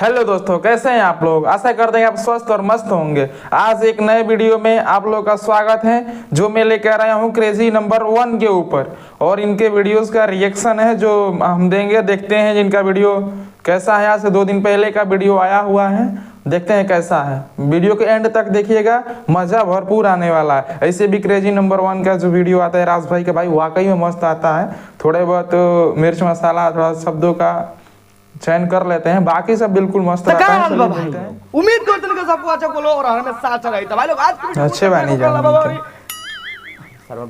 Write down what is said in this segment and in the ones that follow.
Hello दोस्तों, कैसे हैं आप लोग। आशा करते हैं आप स्वस्थ और मस्त होंगे। आज एक नए वीडियो में आप लोगों का स्वागत है, जो मैं लेकर आया हूं क्रेजी नंबर 1 के ऊपर। और इनके वीडियोस का रिएक्शन है जो हम देंगे। देखते हैं जिनका वीडियो कैसा है। आज से 2 दिन पहले का वीडियो आया हुआ है, देखते हैं कैसा है। वीडियो के एंड तक देखिएगा, मज़ा भरपूर आने वाला है। ऐसे भी क्रेजी नंबर 1 का जो वीडियो आता है राज भाई का, भाई वाकई में मस्त आता है। थोड़े बहुत मिर्च मसाला, थोड़ा शब्दों का चयन कर लेते हैं, बाकी सब बिल्कुल मस्त रहता है। भाई उम्मीद करते हैं कि सबको अच्छा बोलो और हमें साथ रही। तो भाई लोग आज की वीडियो अच्छे बानी जान सर्व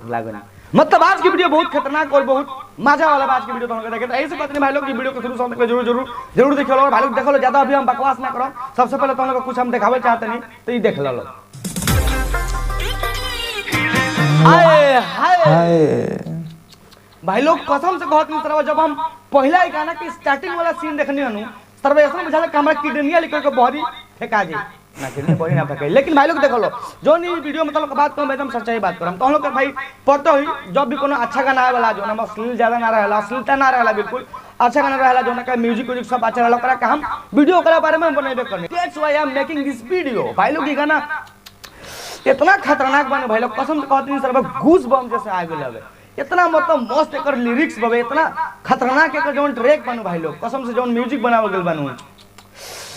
मतलब आज की वीडियो बहुत खतरनाक और बहुत मजा वाला आज की वीडियो तो हम देखे। ऐसे बात नहीं भाई लोग, ये वीडियो को शुरू से अंत तक जरूर जरूर जरूर देखो। और भाई लोग देखो ज्यादा अभी हम बकवास ना करो। सबसे पहले तो हम लोग कुछ हम दिखावे चाहते नहीं, तो ये देख लो। हाय हाय भाई लोग, कसम से कहत नहीं सरवा, जब हम पहला ही गाना के स्टार्टिंग वाला सीन देखनी हनु सरवा ऐसा बुझाला कि हमरा किडनिया लिख के बहरी फेंका जी ना, किडनी बहरी ना फेंकाई। लेकिन भाई लोग देखो लो, जो नहीं वीडियो मतलब बात करम एकदम सच्चाई बात करम। तो हम लोग भाई पता होई, जब भी कोनो अच्छा गाना आवे वाला जो ना अश्लील ज्यादा ना रहेला, अश्लीलता ना रहेला, बिल्कुल अच्छा गाना रहेला, जो ना का म्यूजिक व्यूजिक सब अच्छा रहेला, ओकरा का हम वीडियो ओकरा बारे में बनाबे करनी। That's why I am making this video. भाई लोग ये गाना इतना खतरनाक बने भाई लोग, कसम से कहत नहीं सरवा, गूज बम जैसे आ गेल हवे। इतना मतलब मस्त एकर लिरिक्स बवे, इतना खतरनाक एकर जोन ट्रैक बनू भाई लोग, कसम से जोन म्यूजिक बनावल गेल बनू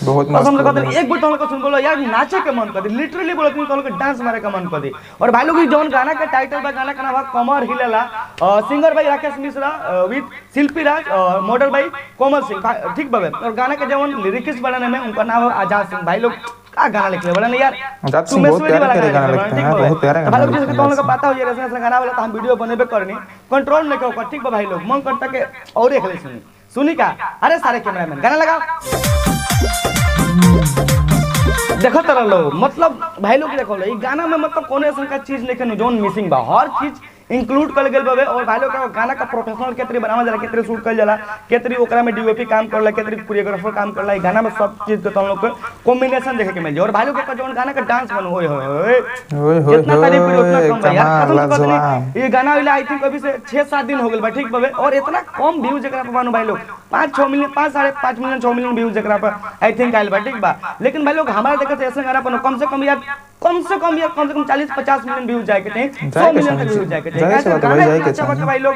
बहुत मस्त। कसम से कहत एक बार तो सुन बोलो यार, नाचे के मन कर दे, लिटरली बोलत नहीं तो डांस मारे के मन कर दे। और भाई लोग जोन गाना के टाइटल बा, गाना का नाम है कमर हिलेला, सिंगर भाई राकेश मिश्रा विद शिल्पी राज और मॉडल भाई कोमल सिंह, ठीक बाबे। और गाना के जोन लिरिक्स बनाने में उनका नाम है आजाद सिंह। भाई लोग का गाना लिखले बोला नहीं यार, आजाद सिंह बहुत प्यारा गाना लिखते हैं, बहुत प्यारा गाना। भाई लोग जैसे तुम लोग का पता हो यार, ऐसा गाना वाला तो हम वीडियो बनेबे करनी, कंट्रोल नहीं कर, ठीक बा भाई लोग। मन करता के और एक ले सुनी सुनी का, अरे सारे कैमरामैन गाना लगाओ, देखो तरह लो। मतलब भाई लोग देखो लो, ई गाना में मतलब कोनो ऐसा का चीज नहीं के जोन मिसिंग बा, हर चीज इंक्लूड कर गेल बावे। और भाई लोग का गाना का प्रोफेशनल केतरी बनावल जाला, केतरी शूट कर जाला, केतरी ओकरा में डीओपी काम करला, केतरी कोरियोग्राफर काम करला, ई गाना में सब चीज के तुम लोग के कॉम्बिनेशन देखे के मिल जाए। और भाई लोग का जोन गाना का डांस बन, ओए होए ओए होए, जितना तारीफ करी उतना कम बा यार, कसम से कहत नहीं। ई गाना आइला I think अभी से 6-7 दिन हो गेल बा, ठीक बावे। और इतना कम व्यूज एकरा पर बानू भाई लोग, 5-6 मिलियन, 5.5 मिलियन, 6 मिलियन व्यूज एकरा पर I think आइल बा, ठीक बा। लेकिन भाई लोग हमारा देखत ऐसा गाना पर कम से कम यार, कम से कम यार, कम से कम 40-50 मिलियन व्यूज जाए के चाहिए, 100 मिलियन तक व्यूज जाए के चाहिए। अच्छा बात भाई लोग,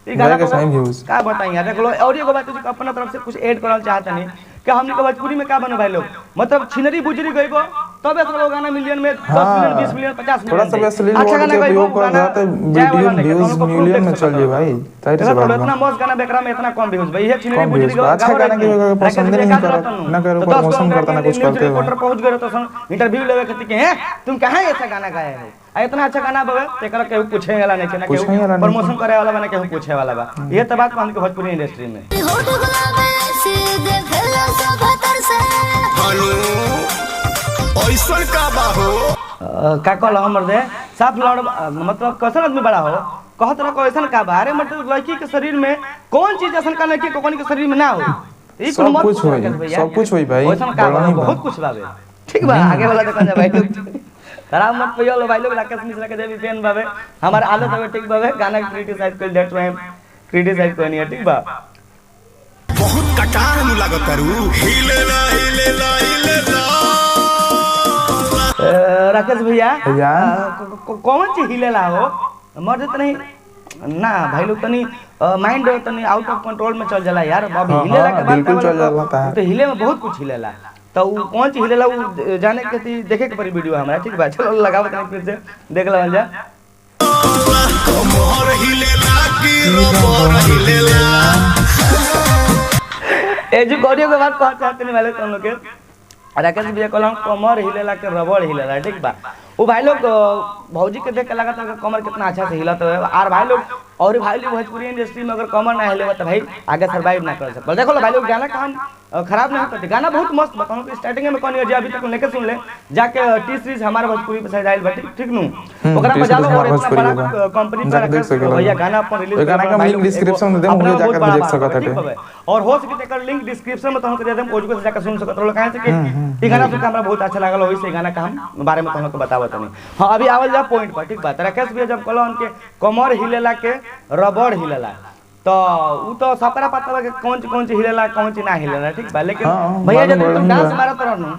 ई गाना का बताई यार, देख लो। और एगो बात अपना तरफ से कुछ ऐड करल चाहत नहीं कि हमनी के भोजपुरी में का बनो भाई लोग, मतलब छिनरी बुजरी गइबो तबे सब गाना मिलियन में 10 मिलियन, 20 मिलियन, 50 मिलियन, थोड़ा सा अश्लील वर्ड के प्रयोग कर रहा था, वीडियो व्यूज मिलियन में चल जाए भाई। जाहिर सी बात, इतना मस्त गाना बेकरा में इतना कम व्यूज भाई, ये छिनरी बुजरी गाना अच्छा गाना के पसंद नहीं करता ना, करो प्रमोशन करता ना कुछ करते हो। रिपोर्टर पहुंच गए तो इंटरव्यू लेवे खातिर के हैं, तुम कहां ऐसा गाना गाए हो, आ इतना अच्छा गाना बवे तेकरा केहू पूछे वाला नहीं ना, केहू प्रमोशन करे वाला बा ना, केहू पूछे वाला बा। ये त बात हमके भोजपुरी इंडस्ट्री में ऐसा का बा हो का कहल हमर दे साफ लड़, मतलब कैसन आदमी बड़ा हो कहत रह कैसन का बा। अरे मतलब लड़की के शरीर में कौन चीज ऐसन का लड़की को के शरीर में ना हो, ई सब कुछ होई, सब कुछ होई भाई, ऐसन का बा, बहुत कुछ बावे, ठीक बा। आगे वाला देखा जा भाई लोग, खराब मत पियो लो भाई लोग। राकेश मिश्रा के देवी फैन बावे, हमार आदत हवे, ठीक बावे। गाना क्रिटिसाइज कर that's why criticise कोनी है, ठीक बा। बहुत कटार नु लागत रू, हिलेला हिलेला हिलेला। राकेश भैया कौन चीज हिलेला हो मर्द नहीं ना भाई लोग, तनी माइंड तनी आउट ऑफ कंट्रोल में चल जाला यार। अब हिलेला के बाद बिल्कुल चल जाला, तो हिले में बहुत कुछ हिलेला, तो उ कौन चीज हिलेला उ जाने के ती देखे के पड़ी वीडियो हमरा, ठीक बा। चलो लगाओ तनी फिर से देख लवल जा। कमर हिलेला की रबर हिलेला। ए जो ऑडियो के बात कह चाहते नहीं वाले तुम लोग के, राकेश भैया कहलन कमर हिलेला के रबड़ हिलेला, ठीक बा। वो भाई लोग भौजी के देख के लगता है कमर कितना अच्छा से हिलत है। और भाई लोग और भाई लोग भोजपुरी इंडस्ट्री में अगर कमर ना हिले तो भाई आगे सरवाइव ना कर सकल। देखो भाई लोग गाना का हम खराब नहीं करते, गाना बहुत मस्त बताऊं तो स्टार्टिंग में कौन जे अभी तक लेके सुन ले जाके टी सीरीज हमारे भोजपुरी पे शायद आइल बा, ठीक नु ओकरा पर जालो। और इतना बड़ा कंपनी पर भैया गाना अपन रिलीज, गाना का लिंक डिस्क्रिप्शन में देम, हो जाकर देख सकत हटे। और हो सके एकर लिंक डिस्क्रिप्शन में तहन के they them, ओजको से जाकर सुन सकत रहो। काहे से कि ई गाना सुन के हमरा बहुत अच्छा लागल, ओही से गाना का हम बारे में तहन के बतावत नहीं। हां अभी आवल जा पॉइंट पर, ठीक बात। राकेश भैया जब कहलन के कमर हिलेला के रबड़ हिलेला, तो उ तो सबरा पता बा कि कौन कौन चीज हिलेला कौन चीज ना हिलेला, ठीक बा। लेकिन हाँ, भैया मालूम जब तू बड़ा डांस बा। मारत रहनु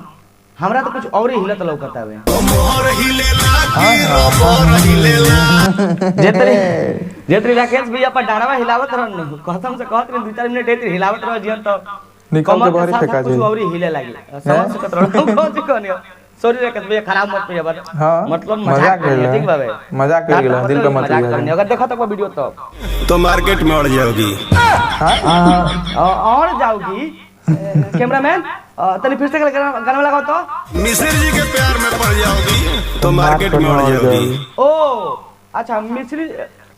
हमरा तो कुछ और ही हिलत लौकत हवे। मोहर हिलेला की रबर हिलेला। जेतरी जेतरी राकेश भैया पर डांडवा हिलावत रहनु, कसम से कहत रही 2-4 मिनट एतरी हिलावत रह जियन तो निकल के कमर बाहर साथ फेंका साथ कुछ जाई। और ही हिले लागी, समझ सकत रहनु कौन सी कहनी। सॉरी राकेश भैया खराब मत भैया बात, हाँ, मतलब मजाक मजाक कइला। करिए, ठीक बा भाई, मजाक कइल गेला, दिल पे मत मजाक लिया। करनी। अगर देखो तो वीडियो तो मार्केट में अड़ जाओगी। और जाओगी। कैमरामैन तनी फिर से गाना लगाओ तो। मिश्र जी के प्यार में पड़ जाओगी तो मार्केट में अड़ जाओगी। ओ अच्छा,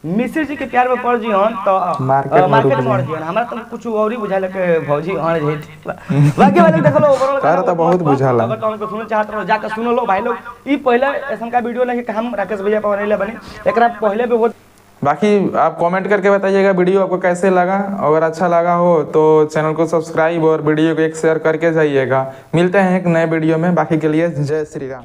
मिश्री जी के प्यार में पड़ जिहन तो मार्केट में मार्केट रुक में अड़ जाई। जिहन। हमरा तो कुछ और ही बुझाइल के भौजी अड़ जाई। बाकी वाले देखो लो ओवरऑल तारा तो बहुत बुझाला। अगर तुम सुनना चाहत रहो जाके सुनो लो भाई लोग। ई पहला ऐसा का वीडियो नहीं कि हम राकेश भैया पर बनैले बनी, एकरा पहले भी बहुत। बाकी आप कमेंट करके बताइएगा वीडियो आपको कैसे लगा। अगर अच्छा लगा हो तो चैनल को सब्सक्राइब और वीडियो को एक शेयर करके जाइएगा। मिलते हैं एक नए वीडियो में, बाकी के लिए जय श्री राम।